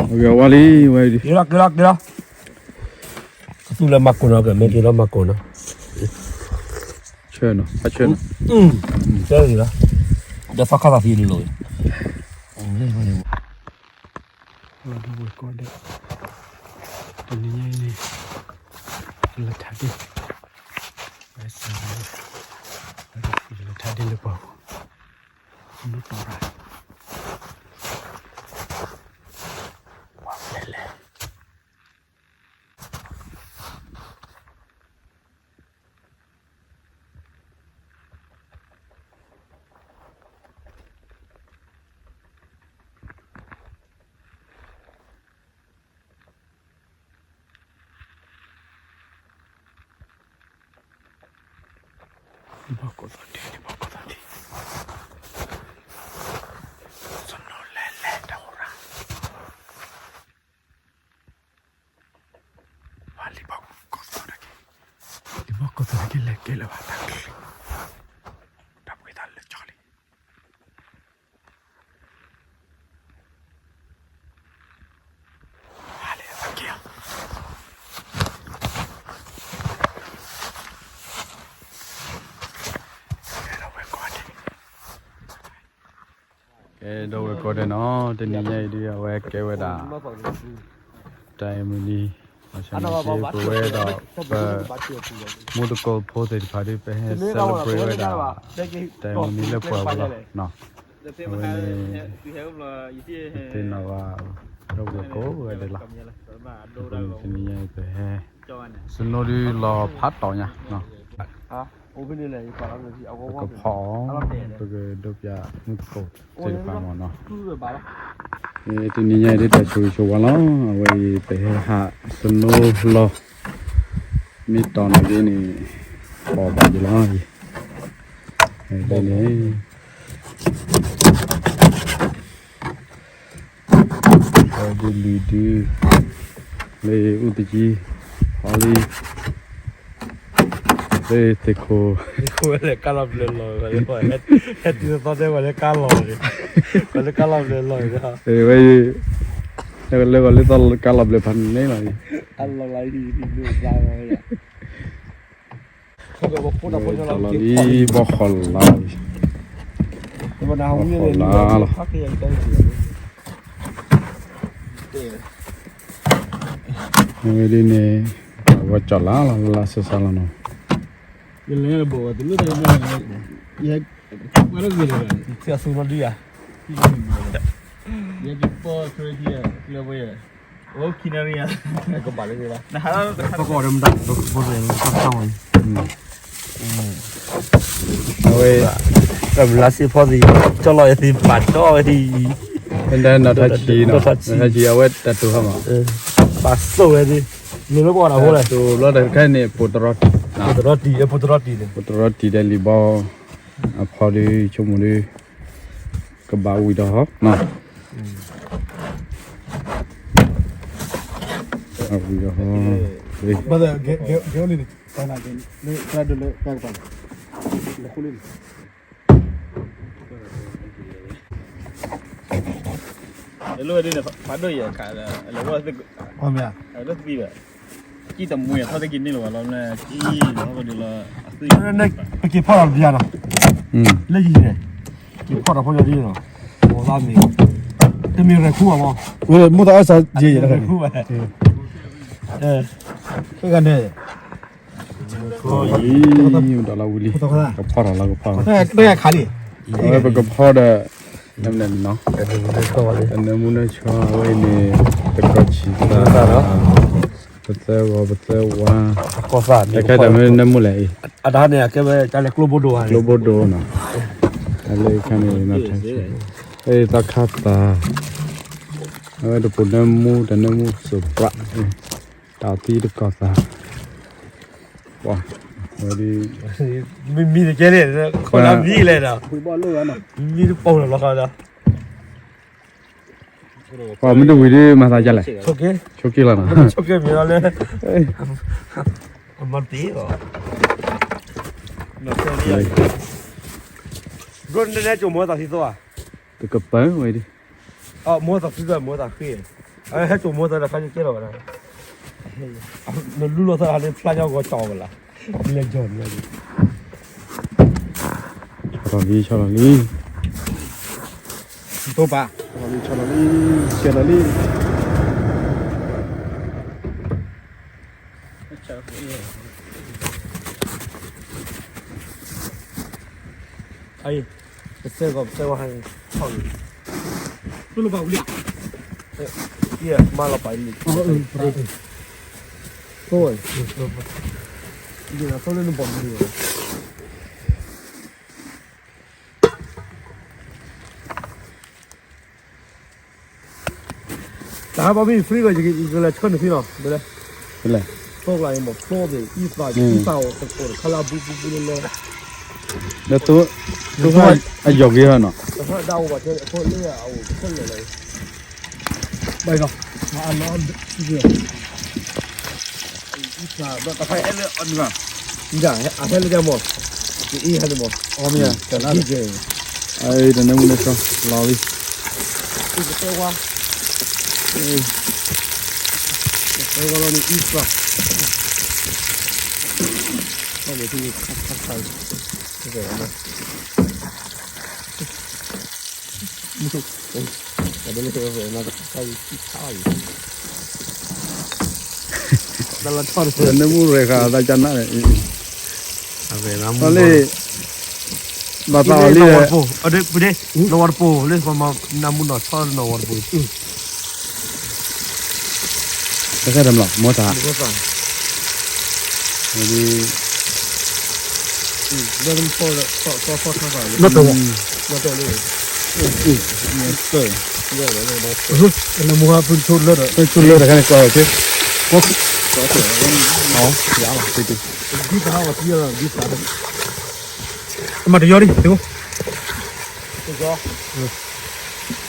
ဝါလံဝဲဒ်, က့ၤလီၤ က့ၤလီၤ က့ၤလီၤ, ကသူၣ်လၢမၤကိၢ်နီၤ ကမ့ၢ်က့ၤလီၤမၤကိၢ်နီၤ, ဆၢနီၤ အဆၢနီၤ, ဆၢလီၤ, ဒီးသီခါသးသံလိၤလိၤ, လီၤဒိဝဲၢ်ကီၢ်ဒဲး, တနံၤညါအံၤန့ၣ်, လၢထါဒ့ၣ်, ဝဲစး, လၢထါဒ့ၣ်လၢပှၤ, နတီၢ်ရၣ်, ဝဲလဲၣ် ဘီၣ်ကိးသီၣ်ဒ့, ဘီၣ်ကိးသီၣ်ဒ့, စနီၤလဲၤလဲၤတၢ်အိၣ်ရၣ်, ဘၣ်လံဘီၣ်ကိးသီၣ်ဒ့က့, လံဘီၣ်ကိးသီၣ်ဒ့က့ လဲၤကဲလၢၤဘၣ်တၢ်, တၢ်ပှ့ၤသးလၢကၠီလံ ကဲ ဒီဝဲၢ်ကီၢ်ဒဲးနီၤ, တနံၤညါအံၤဒ် အဝဲကဲဝဲဒၣ် တၢ်အဲၣ်မုၢ်နံၤ, ဘၣ်ဆၣ်န့ၣ် ပဝဲဒီးပ မူသကိးဖိသ့ၣ်တဖၣ်ဒ် ပဟဲ celebrate ဝဲဒၣ် တၢ်အဲၣ်မုၢ်နံၤလၢပှၢ်ပူၤလီၤ. အဝဲန့ၣ် ပသ့ၣ်နီၣ်ဘၣ် ဒီဝဲၢ်ကိးဂၤဒဲးလီၤ. အဃိန့ၣ် တနံၤညါအံၤ ပဟဲ စနိဒ်လီၤဖးတီၤညါ ပကဖီၣ်အီၤ ပကဒိးပၠးမူသကိးသ့ၣ်တဖၣ်မ့ၢ်နီၤ. တနံၤညါအံၤဒ် တၢ်ဆိၣ်ဂ့ၤဆိၣ်ဝါလီၤ. အဝဲအံၤ ပဟဲဟးစနိလီၤ မ့ၢ်တီၤန့ၣ်ဒ်န့ၣ် ပီၢ်ဘၣ်ယံၤလီၤအံၤ န့ၣ် ဒ်လံၤဒု လၢအူသကံ ဟီလံ လၢသ့ၣ်ခိၣ် ဝဲလၢကါလီၤဘျၢလီၤ ဟဲတုၤသီတဲဝဲလၢကါလီၤန့ၣ် ဝဲလၢကါလီၤဘျၢလီၤန့ၣ် ဝဲ လၢဂီၤလၢသီကါလီၤဘျၢဖးန့ၣ်လီၤ အလီၤလံ ဘီၣ်ဃီလါ ဘီၣ်ဃီလါလီၤ ဝဲဒ်န့ၣ် ဝဲကၠီၣ်လါလီၤ လၢလၢစၢ်စၢ်လီၤနီၤ ယလဲၤဘိးဝဲတလိၣ်တၢ် ယဲ ပှဲၤလၢဂ့ၤလီၤ ယဲ အိၣ်ခံနၣ်ရံၣ်ဧါ ကဘၣ်လၢဂ့ၤလီၤ သကိးဒီးမတၤ သကိးဒီးမတၤ အဝဲ တၢ်မုၢ်လါစ့ဖီသံး ကၠီလီၤယသံးပာ်တီၢ်ဝဲသံး နီၢ်ထါဆံး နီၢ်ထါဆံး အဝဲတၢ်တိၢ်ဟီမး ပာ်သိၣ်ဝဲသံး လိၤလၢပှၤတၢ်ဖိလဲၣ် တိၢ်ဘျီတၢ်ခဲန့ၣ် ပိၣ်တရီတံၢ် ပိၣ်တရီတံၢ် ပိၣ်တရီတံၢ်ဒီးလံာ်ဘီ အဖီဒုး ဆိကမိၣ်ဒုး ကဘၣ်ဝံၤဒီးဟီ အဝံၤဒီးဟီ လၢဒ်န့ၣ် ဖးဒိၣ်ယဲၢ်ခါ လၢဝဲသ့ၣ် လၢသံဘၣ် ကံၣ်တမှံၤထီၣ်သ့ၣ်ကံၣ်န့ၣ်လီၤဘၣ်လီၤ ကံၣ်လီၤဟီၣ်ကဒုလီၤ အသံ ပက့ၤဖီၣ်ဒီးပယါနီၤ လၢယံၤန့ၣ် က့ၤဖီၣ်ဒီးဖီၣ်ညီဒ်နီၤ မိၢ်သးမ့ၢ် တမ့ၢ်ရဲၣ်ခူဘၣ်မး မိၢ်သးအၢစးယဲၢ်ယဲၢ်တခါန့ၣ် တဂၤန့ၣ် ဒီးလီၤဝံၤလံ ကဖီၣ်ဒီးလီၤကဖီၣ် တခါလံ အဝဲပကဖီၣ်ဒီး နမ့ၢ်နီၤ တနၢမူနၢဆါ အဝဲအံၤန့ၣ် တကီၢ်ဆံးသး ပသၢဂီၤပသၢဝါ တခါတၢ်မ့ၢ်နၢမူလဲၣ်အံၤ အတၢ်န့ၣ် အကဲဝဲတၢ်လဲၤကျိဘိဒိဧါ ကျိဘိဒိနီၤ တၢ်လၢခါန့ၣ် နီၢ်ထါဆံး အသီခါသး အဝဲတပိာ်နၢမူ တနၢမူစိးပြး တၢ်သံတကီၢ်သး ပှၤ ဝဲဒ် မံမံတကဲန့ၣ် ခိၣ်လၢမံလဲၣ်ဒီး မံတပိာ်လီၤလီၤဃီဒီး ပှၤမ့ၢ်တဝံၤဒ်မၤသးဒ်လဲၣ် ဆိက့ ဆိက့လီၤနီၤ ဆိက့မ့ၢ်လီၤလၢ အမၤတ့ၢ်လီၤ ဘျီနနဲကိးမိၢ်သးသံသိဧါ တကပၤဝဲဒ် မိၢ်သးသံသိ မိၢ်သးဃ့ ဟဲစိာ်မိၢ်သၢဒီး ခါကဲလီၤဝဲဒၣ်, နလူလီၤသၢဟးလၢဖျါညီဂီၤကၠီဝဲလၢ, လဲၤကၠီလံ, ဆီလီၤလံ, ဆီလီၤလံ, ဆီလီၤလံ, ဆီလီၤလံ. ပစဲဂီၤ ပစဲဝါဟဲန့ၣ်, မၤလီၤပာ်လံ, တၢ်ဟးဘၣ်မ့ၢ် free ဘၣ် ယကလဲၤဆှၢနုာ်ဖံလီၤ, ဘယ်လဲၣ်, ဘယ်လဲၣ်, ဖျိကလါအံၤမ့ၢ် ဖျိသ့ၣ် အံသၣ် အံသၣ်အိၣ်တခါလၢအဘူးဘူးဘူးလၢလၢ, လၢသိ, သိအယီၤက့ၤဟီနီၤ, တဟၢဒၣ်အိၣ်ဘၣ်ထဲ အဖိလၢအအိၣ်ခဲလၢာ်လီၤ, ဘၣ်နီၤ, အလီၤ တခါအဲၣ်လၢအနုာ်, အဟဲလၢဒၣ်မး, အံဟဲန့ၣ်မး, အီမ့ၢ်, တနၢမူန့ၣ်လီၤလံ, တဲဝါ, တဲဝါလီၤန့ၣ် အံသၣ်, နၢမူရဲၣ်ဃာ်သးကနၣ်န့ၣ်, လၢ, ဘၣ်သးအီၤလံ, နီၢ်ဝါတပူၤလၢ နၢမူနီၢ်ဆီနီၢ်ဝါတပူၤ, တၢ်မလီၤ မီတၢ်, နၢမူ, နၢမူဟးဖုဆိလၢဒီး ဆိလၢဒီး ခဲန့ၣ်ကွၢ်အီၤက့, မၤတယီဒံး, ယီဒိၣ်ယၤ, ဘီလံ, ဘီ, ယီ ခဲအံၤဒ် မ့ၢ်တၢ်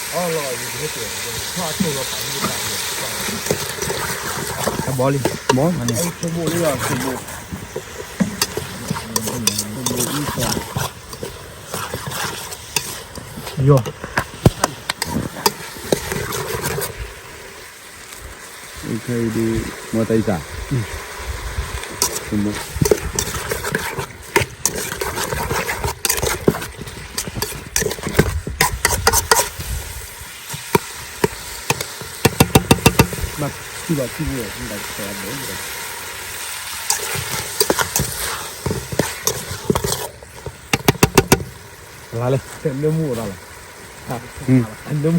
အံၤတၢ်, မၤထံၣ်ဘၣ်ထံၣ်, လၢလဲၣ်, နၢမူအရၣ်လီၤ, နၢမူအရၣ်လီၤ, နၢမူလီၤဖးန့ၣ်, ကျိ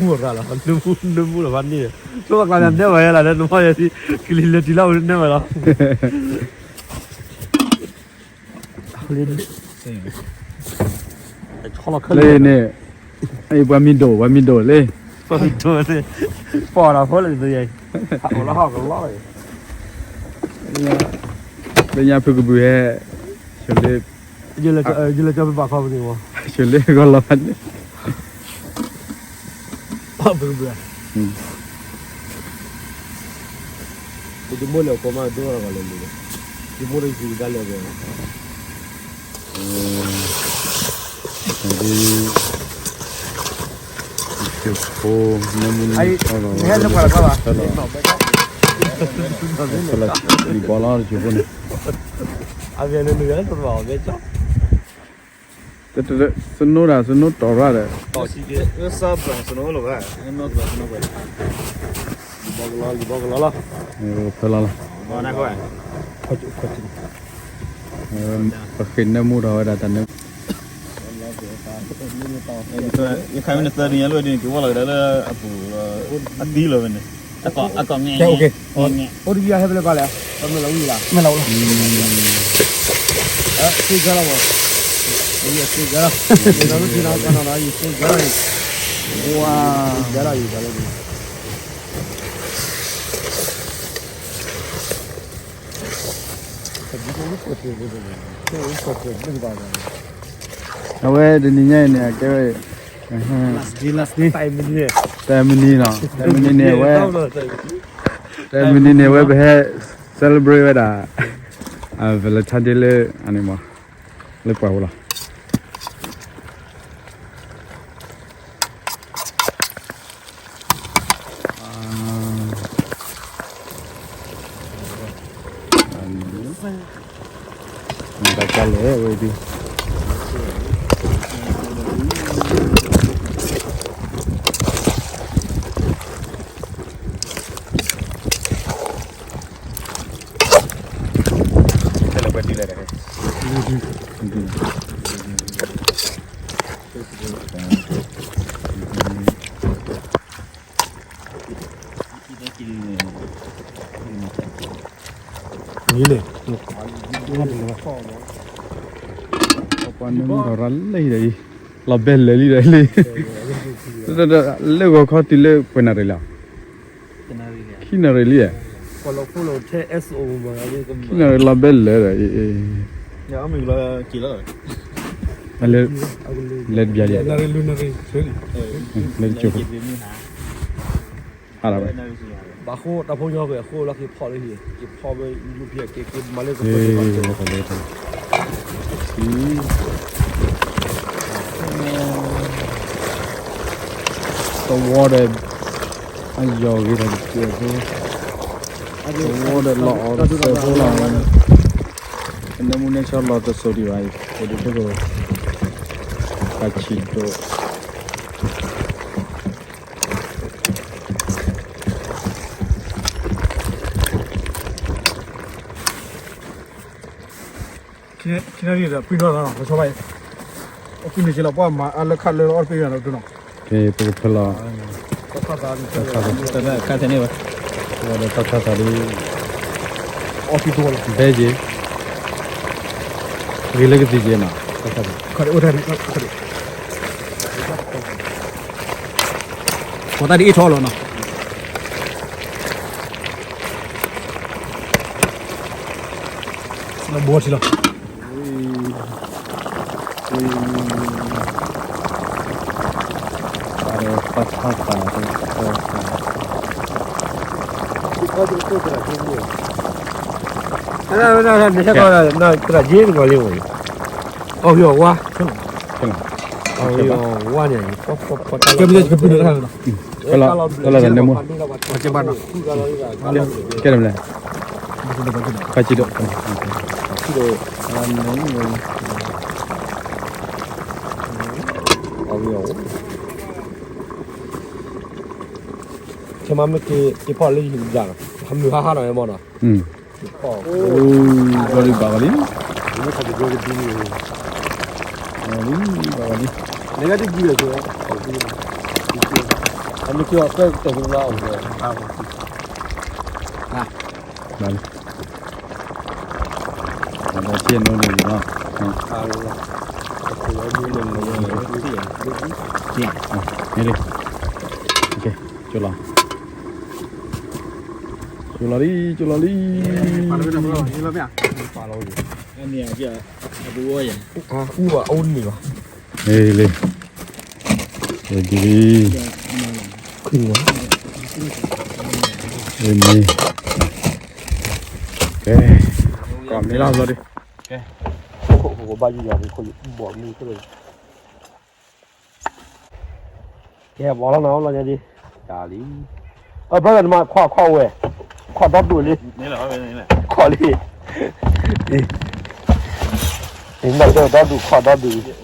ဘၣ်ကျါန့ၣ် နဲဝဲလီၤ, နမ့ၢ်ယဲ ကလံၤလဲၤတုၤလၢအအိၣ်န့ၣ် နဲဝဲလီၤ. လၢန့ၣ်, အံၤပှၤမံၤဒိၣ် ပှၤမံၤဒိၣ်လၢ, ပှၤမံၤဒိၣ်န့ၣ်, ပီၢ်ဒီးဖိလၢသုယဲ, ဟးအိၣ်လၢဟီၣ်ကလီလီၤ, လၢညါဖုကဘုးဟဲ, ဆိလၢ, ယလဲၤကၠီဖဲဘၣ်ခီပူၤန့ၣ်မး, ဆိလၢဂီၤလီၤဖးန့ၣ် ယမိၢ်လဲၤကိးမးဒိၣ်ဂီၤလၢာ်လံ, ယမိၢ်တယံၤဒၣ်လဲာ်ဝဲ, ဒ်, ဖိ, နၢမူ, ဟဲလၢပှၤလၢ်ဘၣ်, လံၤဘီလီၤတကၠိၤဖိန့ၣ်, အဝဲန့ၣ်နုာ်လၢတဘၣ်အီၤဘဲကၠီ တ, တ, တ, စနိတၢ် စနိတီၢ်ရၣ်ဒီး, စနိလီၤဘၣ်, လံၤဘီကလီလီၤ, ဖဲလီၤလီၤ, ပဃ့နၢမူထီၣ်ဝဲဒၣ်တၢ်နၢ, ယခါမ့ၢ်နသၢဒုညါလၢဒ်န့ၣ် ကဝီၤလီၤကဒါလၢအပူၤ, အသံလီၤဝဲန့ၣ်, အကီၢ်, အိၣ်တယံၤဟဲဖဲလဲၣ်ကီးလဲၣ်, မဲာ်လီၤဝံၤလီၤ, မဲာ်လီၤဝံၤလီၤ, စ့ကလီၤ, စ့ကလီၤ, ယသ့ကလီၤ, ယသ့ကလီၤ, ဝါ, ယသ့ကလီၤ, အဝဲတနံၤညါအံၤန့ၣ် အကဲဝဲ, တၢ်မနုၤနီၤ, တၢ်မနုၤန့ၣ်ဝဲ, တၢ်မနုၤန့ၣ်ဝဲ ပဟဲ celebrate ဝဲဒၣ် Valentine Day လၢအန့ၣ်မး, လၢပှၢ်ပူၤလီၤ. ဘၣ်ကလဲၣ်ဝဲဒုး န့ၣ် ပှၤန့ၣ်မ့ၢ်ဒီးရၤလံဒီးအံၤ လီၤဘဲလဲၤလံဒီးလံ လၢဂီၤခီတုၤလၢပှဲၤနၣ်ရံၣ်လီၤ ခံနၣ်ရံၣ်လံဧါ ခံနၣ်ရံၣ်လီၤဘဲလဲၤဒီးအံၤ လဲၤတဘျီလံ လဲၤတကၠိ ဘၣ်ဃိတၢ်ဖိညီကွဲအဃိလီၤက့ၤဖီၣ်လၢဟံၣ် က့ၤဖီၣ်ဝဲယူၤဖံးက့ၤက့ၤမၤလၢကပၢၤက့ၤဘၣ် သဝီဒီး အယီၤဂ့ၤဒီးတကဲးဖိ သဝီဒီးလီၤအီၤတစဲးဖိလီၤ ကနဲမူနဲဆါလီၤတစိၤဒံးဘၣ်အံၤ အိၣ်ဒံးဖိက တၢ်ဆံးဒိၣ် ခံနၣ်ရံၣ်ဒီးပှံၢ်ထီၣ်လီၤနီၤ လီၤဆီဘၣ်အံၤ အပှံၢ်န့ၣ်က့လီၤ ပှၤမၤအါလၢခၣ်လၢအီၣ်တပှံၢ်နီၤ ကဲ ပကဖဲလီၤ ခါသး ဝဲဒီးတၢ်ခါသးဒ် အီၣ်တံၢ်တဝီလီၤ ဘဲက့ၤ ဂ့ၤလၢကသံၣ်က့ၤနီၤ တၢ်ခါသး ခါဒ်အိၣ်ထဲန့ၣ် ပှၤတၢ်ဒ်အ့ၣ်ထီၣ်လီၤနီၤ လၢဘိထံလီၤ တၢ်ခါသး တၢ်ခါသး သရၣ်က့ၤတကီၢ်လံဝဲ အီၣ်ဝံၤအီၣ်ဝါ အီၣ်ဝံၤအီၣ်ဝါန့ၣ် ဖီဖီဖီတၢ်လီၤ ဖဲလီၤတၢ်န့ၣ်မိၢ် ကဲဒ်လဲၣ် ခါဆံးဒိၣ် အီၣ်ဝံၤအီၣ်ဝါ ခဲမးမ့ၢ်က့ၤက့ၤဖီၣ်လၢယုၢ်ယၤနီၤ ဟးမုၢ်ဟါဟါနီၤ မ့ၢ်နီၤ ဘၣ်လံဘၣ်လံ ဘၣ်လံ ဘၣ်လံ ဘၣ်လံ မ့ၢ်လံ ကၠိလီၤ ကၠိလီၤလံ ကၠိလီၤလံ အူဘၣ်အူန့ၢ်ဘၣ် လံ ဝဲဒ်လံ ခွံန့ၣ် ဝဲမ့ၢ် ကဲ ကွၢ်မ့ၢ်လီၤဘျီဒံး ကဲ ဘၣ်ယံၤယၤဒံး ခိၣ်ဘီမုၢ်ခိၣ် ကဲ ဘီလီၤနီၤ လီၤညါဒံး တၢ်လံ အဘျီနမၤခွါခွါဝဲ ခွါဒီဒူၣ်လံ ခွါလံ နီၢ်ကၠီဒီဒူၣ် ခွါဒီဒူၣ်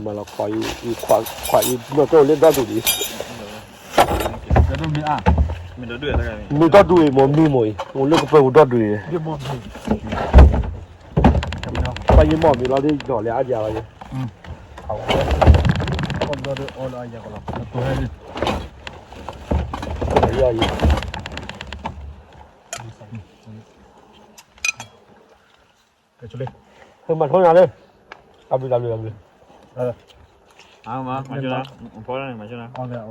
မၤလီၤခွါအံၤ ခွါအံၤ နီၢ်ကၠီလၢဒီဒူၣ်လံ မ့ၢ်ဒီဒူၣ်အံၤ မ့ၢ်မ့ၢ်အံၤ အိၣ်လၢကပၢၤပူၤဒီဒူၣ်အံၤ ပှၤယံၤမီၢ်မ့ၢ်လီၤဒ်ယီၤလၢအါဒံးအါလီၤ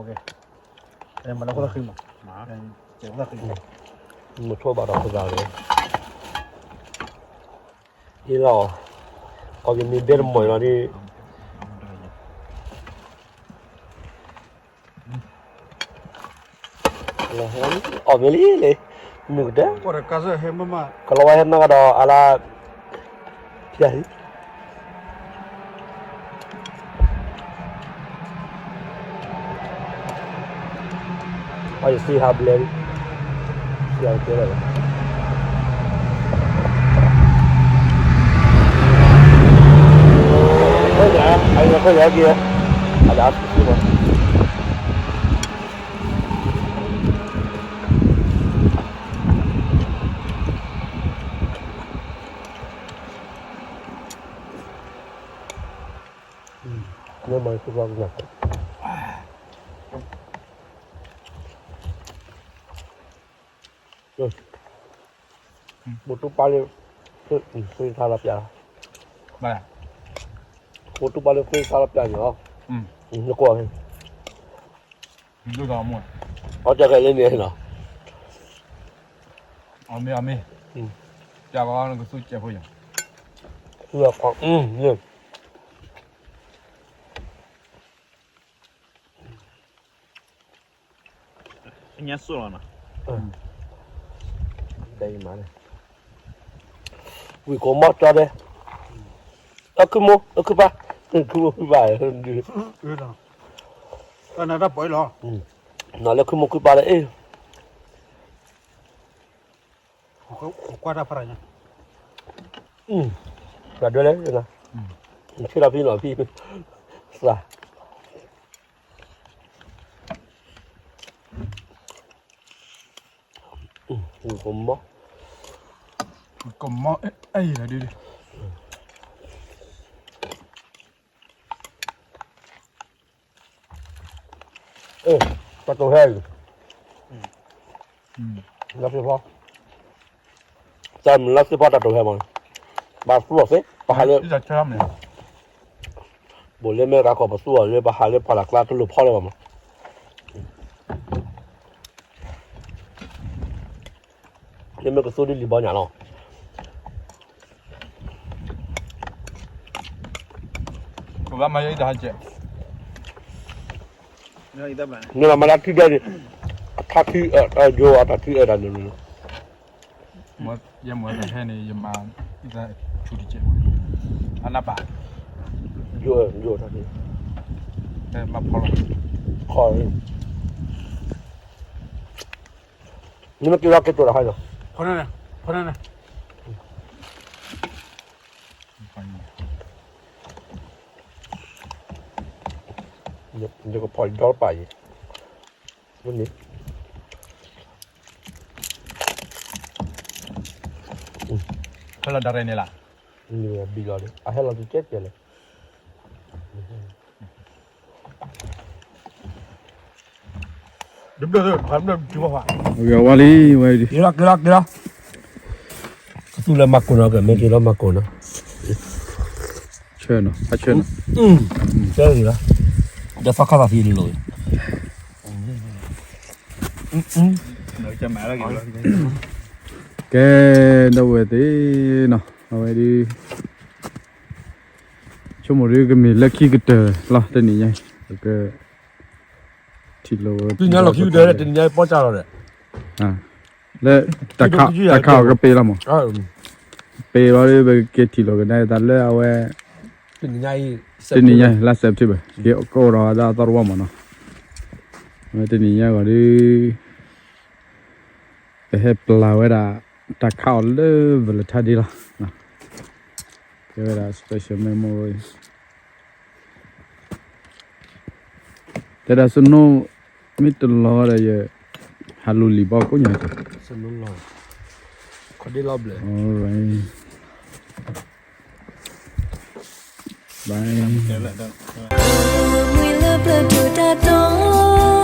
ယဲ မၤထိၣ်ညါလၢ တဘျုးတဘျုး မၤလၢခိၣ်သၣ်ဃံမး မၤထိၣ်ဘၣ်ဒီးခိၣ်သၣ်ဃံ အ့လီၤ အီၣ်က့ၤမ့ၢ်ဘဲတမီၢ်အံၤလီၤဒ် အီၣ်မ့ၢ်လံလံ မုၢ်ကတၢၢ် ကလီၤဝဲဟဲနီၢ်ကဒီးအလါ ဖျၢၣ် အီၣ်ယစ့ဟးဘျဲၣ် စ့ဟးဘျဲၣ်လီၤ ကဲ အဝဲခဲလၢာ်က့ၤ, အဒၣ်အါဆူၣ်ဆူၣ်လီၤ. မ့ၢ်မၤဆူၣ်ကီးကညၣ်, ဘိးတူၢ်ပာ်လၢ ဃ့ဆါလီၤပျၢ်, ဘိးတူၢ်ပာ်လၢဃ့ဆါလီၤပျၢ်န့ၣ်လီၤ, နကွၢ်, အီၣ်တၢ်ခဲလၢာ်န့ၣ်လီၤ, အမ့ၢ်အမ့ၢ်, ပျၢ်ကီးနကသူစဲးဖိယၤ, သူအီၤ, ညါစိၣ်လီၤနီၤ, ဒ်အံၤမး, ဝံၤကိးမီၢ်ကၠီဒဲ, အခုမိၢ် အခုပါ, အခုမိၢ် အခုပါ, နတၢ်ပှဲၤလီၤ, နလၢခုမိၢ်ခုပါလၢအ့ၣ်, ကွၢ်တၢ်ဖးရၤညါ, ပှၤဒွဲလဲၣ်, ဆ့လီၤဖံနီၤဖံ, သး ကမီ, ကမီ, အဲၣ်ယၤဒ်, တၢ်တိၤဟဲအံၤ, လါစ့ဖီ, တၢ်မုၢ်လါစ့ဖီတၢ်တိၤဟဲမး, ဘၣ်သူအီၤသ့, ပဟးလၢ ဘိးလၢမဲရခီပသူအီၤလၢပဟးလၢပှၢ်လၢ်ကျါတလိၣ်ဖီလၢၤဘၣ်မး, လၢမ့ၢ်ကသူဒ်လံၤဘီညၣ်လီၤ, ကဘၣ်မၤယဲအံၤတဟါကဲး, မ့ၢ်လီၤမၤလၢထံဒဲးန့ၣ်, ထါထံ, ယိၤအတၢ်ထံအတၢ်န့ၣ်, ယဲမၤတဟဲန့ၣ် ယမၤ, ထူတကဲး, အနၢ်ဘၣ်, ယိၤ, ယိၤတၢ်ထံ, မၤဖီလီၤ, ခီ, နမ့ၢ်က့ၤလီၤက့ၤတိၢ်တၢ်ခါ, ဖီ, ဖီ, ယကဖီဒီပာ်ယံၤ, န့ၣ်, ဟဲလီၤဒၣ်ရဲၣ်န့ၣ်လီၤ, ဘံလီၤလံ အဟဲလီၤတကဲးကဲးလဲၣ်, ဝါလံ, ဝါလံ, ကသူလၢမၤကိၢ်နီၤ ကမ့ၢ်က့ၤလီၤမၤကိၢ်နီၤ, ဆၢနီၤ, အဆၢနီၤ, ဆၢဂ့ၤလီၤ, ဒီးသီခါသးသံလိၤလိၤ, ကဲ, ဒီပုၢ်ဝဲၢ်သ့ၣ်နီၤ, အဝဲဒ် ဆိကမိၣ်ဒ်ကမ့ၢ်လၢခံကတၢၢ်လီၤ တနံၤညါအံၤ, က ထံၣ်လိာ်ဝဲ တနံၤညါလီၤခံကတၢၢ် တနံၤညါအံၤပီစၢ်လီၤဒီး, လၢ တၢ်ခးအီၤကပ့ၤလီၤမး, ပ့ၤလီၤဒီး ပကက့ၤထံၣ်လိာ်ကဒါအသးလၢအဝဲ, တနံၤညါအံၤ လါ September ကအိၣ်ဒီးအသီတဝီမးနီၤ, အဝဲတနံၤညါဂီၤဒီး ပဟဲပျၢ်ဝဲဒၣ် တၢ်ခးအီၤလၢ Valentine Day လီၤ, ကဲဝဲဒၣ် special memory, တဲဒၣ် snow မ့ၢ်တလီၤဒီး ယဟးလူၤလံာ်ဘီကိးညါ, alright, bye.